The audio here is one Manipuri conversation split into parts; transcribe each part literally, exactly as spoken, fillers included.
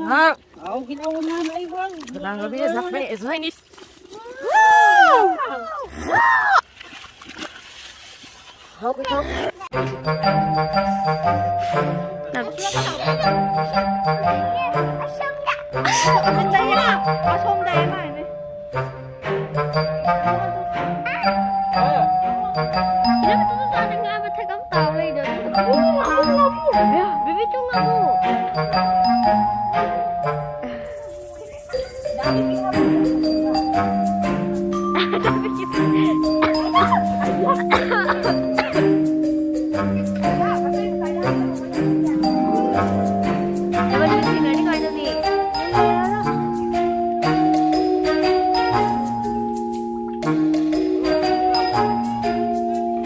ꯍꯥꯎ꯫ ꯍꯥꯎꯈꯤꯗꯧꯕ ꯃꯥꯜꯂꯦ ꯑꯩ ꯋꯥ-, ꯀꯅꯥꯒ ꯕꯦꯖ ꯂꯥꯛꯄ? It's Chinese.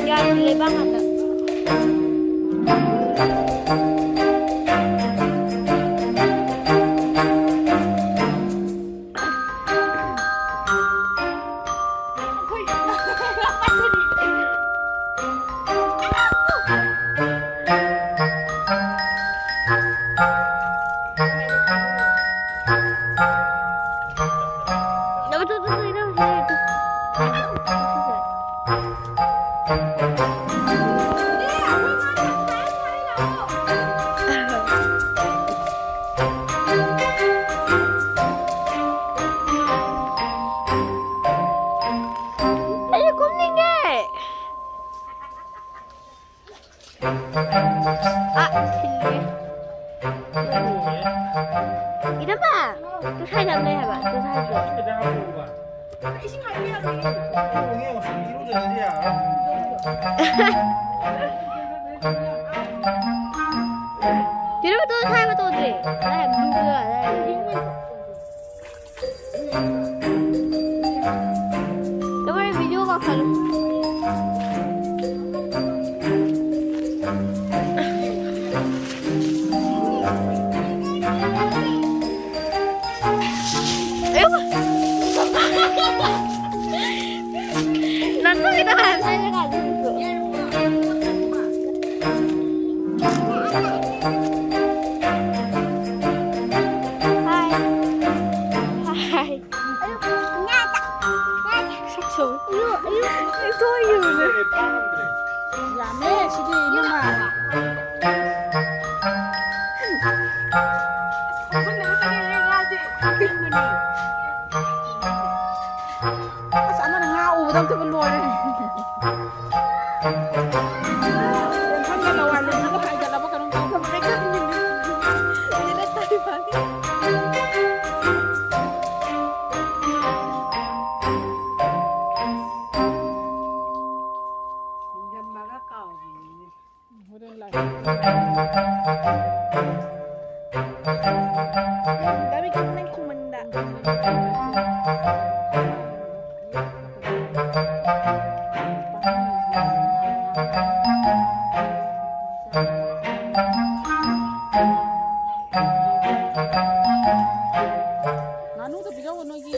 ꯌꯥꯗꯦ, ꯂꯩꯕꯥꯛ ꯉꯥꯛꯇ꯫ ꯑꯩꯁꯨ ꯀꯨꯝꯅꯤꯡꯉꯦ꯫ ꯑ, ꯊꯤꯜꯂꯦ꯫ ꯏꯅꯝꯃ, ꯇꯨ ꯁ꯭ꯋꯥꯏꯗ ꯑꯃ ꯂꯩ ꯍꯥꯏꯕ, ꯇꯨ ꯁ꯭ꯋꯥꯏꯗ꯫ ꯏꯁꯤꯡ ꯍꯥꯏꯕ ꯌꯥꯕ꯭ꯔꯣ? ꯏꯔꯨꯖꯗ꯭ꯔꯗꯤ ꯌꯥꯔꯔꯣꯏ꯫ ꯇꯤꯔꯨ ꯇꯨ ꯊꯥꯏꯕ ꯇꯧꯗ꯭ꯔꯤ꯫ ꯂꯥꯏ ꯌꯥꯝ ꯂꯨꯕ ꯂꯥꯏ꯫ ꯂꯣꯏꯔꯦ, video ꯀꯥꯈꯠꯂꯨ꯫ ꯑꯌꯣ! ꯅꯪ ꯀꯃꯥꯏ ꯇꯧꯔꯦ? ꯇꯧꯗꯕ ꯂꯣꯏꯔꯦ꯫ ꯂꯦꯟꯐꯝꯗ ꯂꯋꯥꯏ ꯂꯦꯟꯐꯝꯗ ꯍꯥꯏꯒꯠꯂꯕ ꯀꯩꯅꯣꯝ ꯇꯧꯈ꯭ꯔꯦ꯫ ꯅꯤꯡꯁꯤꯡꯕꯒ ꯀꯥꯎꯈꯤꯅꯤꯅꯦ꯫ ꯍꯣꯔꯦꯟ ꯂꯥꯛ-, ꯗꯥ ꯕꯤꯀꯝ, ꯅꯪ ꯈꯨꯃꯟꯗ꯫ ꯉꯥꯅꯨꯗꯣ ꯄꯤꯖꯧꯑꯣ ꯅꯣꯏꯒꯤ꯫